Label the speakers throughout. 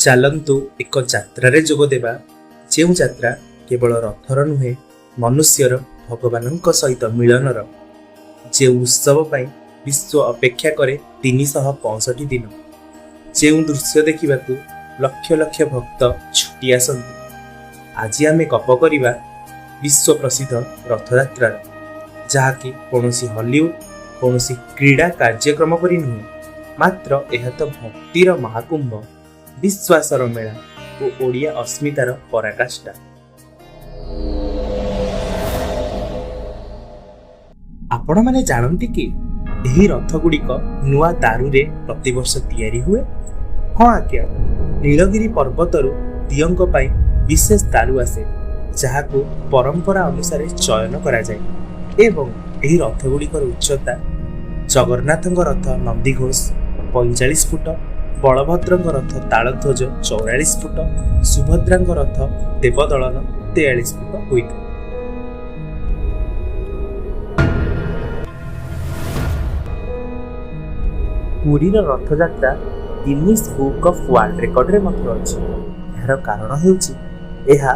Speaker 1: ଚାଲନ୍ତୁ ଏକ ଯାତ୍ରାରେ ଯୋଗଦେବା, ଯେଉଁ ଯାତ୍ରା କେବଳ ରଥର ନୁହେଁ, ମନୁଷ୍ୟର ଭଗବାନଙ୍କ ସହିତ ମିଳନର। ଯେଉଁ ଉତ୍ସବ ପାଇଁ ବିଶ୍ୱ ଅପେକ୍ଷା କରେ 365 ଦିନ, ଯେଉଁ ଦୃଶ୍ୟ ଦେଖିବାକୁ ଲକ୍ଷ ଲକ୍ଷ ଭକ୍ତ ଛୁଟି ଆସନ୍ତି। ଆଜି ଆମେ ଗପ କରିବା ବିଶ୍ୱ ପ୍ରସିଦ୍ଧ ରଥଯାତ୍ରାର, ଯାହାକି କୌଣସି ହଲିଉଡ୍, କୌଣସି କ୍ରୀଡ଼ା କାର୍ଯ୍ୟକ୍ରମ ପରି ନୁହେଁ, ମାତ୍ର ଏହା ତ ଭକ୍ତିର ମହାକୁମ୍ଭ, ବିଶ୍ୱାସର ମେଳା ଓ ଓଡ଼ିଆ ଅସ୍ମିତାର ପରାକାଷ୍ଠା। ଆପଣମାନେ ଜାଣନ୍ତି କି ଏହି ରଥଗୁଡ଼ିକ ନୂଆ ଦାରୁରେ ପ୍ରତିବର୍ଷ ତିଆରି ହୁଏ? ହଁ ଆଜ୍ଞା, ନୀଳଗିରି ପର୍ବତରୁ ଦିଅଙ୍କ ପାଇଁ ବିଶେଷ ଦାରୁ ଆସେ, ଯାହାକୁ ପରମ୍ପରା ଅନୁସାରେ ଚୟନ କରାଯାଏ। ଏବଂ ଏହି ରଥଗୁଡ଼ିକର ଉଚ୍ଚତା, ଜଗନ୍ନାଥଙ୍କ ରଥ ନନ୍ଦିଘୋଷ 45 ଫୁଟ, ବଳଭଦ୍ରଙ୍କ ରଥ ତାଳଧ୍ୱଜ 44 ଫୁଟ, ସୁଭଦ୍ରାଙ୍କ ରଥ ଦେବଦଳନ 43 ଫୁଟ ହୋଇଥାଏ। ପୁରୀର Rath Yatra Guinness book of world ରେକର୍ଡରେ ମଧ୍ୟ ଅଛି। ଏହାର କାରଣ ହେଉଛି, ଏହା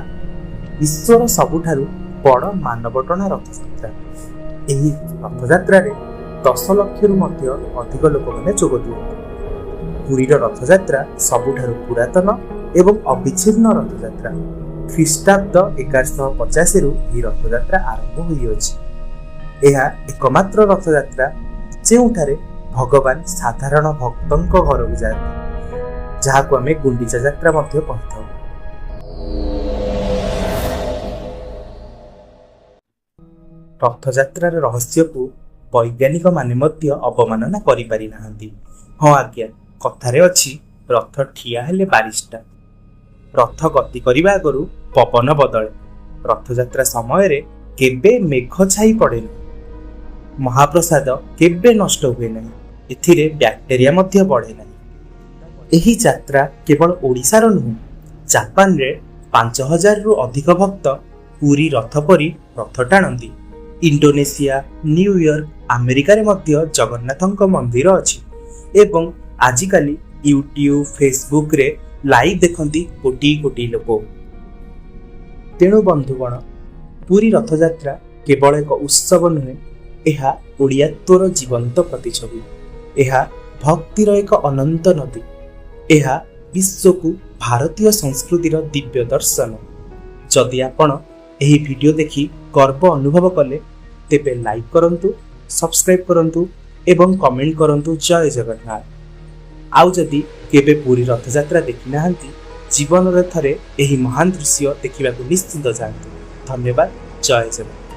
Speaker 1: ବିଶ୍ୱର ସବୁଠାରୁ ବଡ଼ ମାନବଟଣା ରଥଯାତ୍ରା। ଏହି ରଥଯାତ୍ରାରେ 10 ଲକ୍ଷରୁ ମଧ୍ୟ ଅଧିକ ଲୋକମାନେ ଯୋଗ ଦିଅନ୍ତି। ପୁରୀର ରଥଯାତ୍ରା ସବୁଠାରୁ ପୁରାତନ ଏବଂ ଅବିଚ୍ଛିନ୍ନ ରଥଯାତ୍ରା। ଖ୍ରୀଷ୍ଟାବ୍ଦ 1185ରୁ ଏହି ରଥଯାତ୍ରା ଆରମ୍ଭ ହୋଇଅଛି। ଏହା ଏକମାତ୍ର ରଥଯାତ୍ରା, ଯେଉଁଠାରେ ଭଗବାନ ସାଧାରଣ ଭକ୍ତଙ୍କ ଘରକୁ ଯାଆନ୍ତି, ଯାହାକୁ ଆମେ ଗୁଣ୍ଡିଚା ଯାତ୍ରା ମଧ୍ୟ କହିଥାଉ। ରଥଯାତ୍ରାର ରହସ୍ୟକୁ ବୈଜ୍ଞାନିକମାନେ ମଧ୍ୟ ଅବମାନନା କରିପାରିନାହାନ୍ତି। ହଁ ଆଜ୍ଞା, କଥାରେ ଅଛି, ରଥ ଠିଆ ହେଲେ ବାରିଷ୍ଟା, ରଥ ଗତି କରିବା ଆଗରୁ ପବନ ବଦଳେ, ରଥଯାତ୍ରା ସମୟରେ କେବେ ମେଘ ଛାଇ ପଡ଼େ ନାହିଁ, ମହାପ୍ରସାଦ କେବେ ନଷ୍ଟ ହୁଏ ନାହିଁ, ଏଥିରେ ବ୍ୟାକ୍ଟେରିଆ ମଧ୍ୟ ବଢ଼େ ନାହିଁ। ଏହି ଯାତ୍ରା କେବଳ ଓଡ଼ିଶାର ନୁହେଁ। ଜାପାନରେ 5000ରୁ ଅଧିକ ଭକ୍ତ ପୁରୀ ରଥ ପରି ରଥ ଟାଣନ୍ତି। ଇଣ୍ଡୋନେସିଆ, ନ୍ୟୁୟର୍କ, ଆମେରିକାରେ ମଧ୍ୟ ଜଗନ୍ନାଥଙ୍କ ମନ୍ଦିର ଅଛି ଏବଂ ଆଜିକାଲି ୟୁଟ୍ୟୁବ, ଫେସବୁକରେ ଲାଇଭ୍ ଦେଖନ୍ତି କୋଟି କୋଟି ଲୋକ। ତେଣୁ ବନ୍ଧୁଗଣ, ପୁରୀ ରଥଯାତ୍ରା କେବଳ ଏକ ଉତ୍ସବ ନୁହେଁ, ଏହା ଓଡ଼ିଆତ୍ୱର ଜୀବନ୍ତ ପ୍ରତିଛବି। ଏହା ଭକ୍ତିର ଏକ ଅନନ୍ତ ନଦୀ। ଏହା ବିଶ୍ୱକୁ ଭାରତୀୟ ସଂସ୍କୃତିର ଦିବ୍ୟ ଦର୍ଶନ। ଯଦି ଆପଣ ଏହି ଭିଡ଼ିଓ ଦେଖି ଗର୍ବ ଅନୁଭବ କଲେ, ତେବେ ଲାଇକ୍ କରନ୍ତୁ, ସବସ୍କ୍ରାଇବ୍ କରନ୍ତୁ ଏବଂ କମେଣ୍ଟ କରନ୍ତୁ ଜୟ ଜଗନ୍ନାଥ। ଆଉ ଯଦି କେବେ ପୁରୀ ରଥଯାତ୍ରା ଦେଖିନାହାନ୍ତି, ଜୀବନରେ ଥରେ ଏହି ମହାନ ଦୃଶ୍ୟ ଦେଖିବାକୁ ନିଶ୍ଚିତ ଯାଆନ୍ତୁ। ଧନ୍ୟବାଦ, ଜୟ ଜଗନ୍ନାଥ।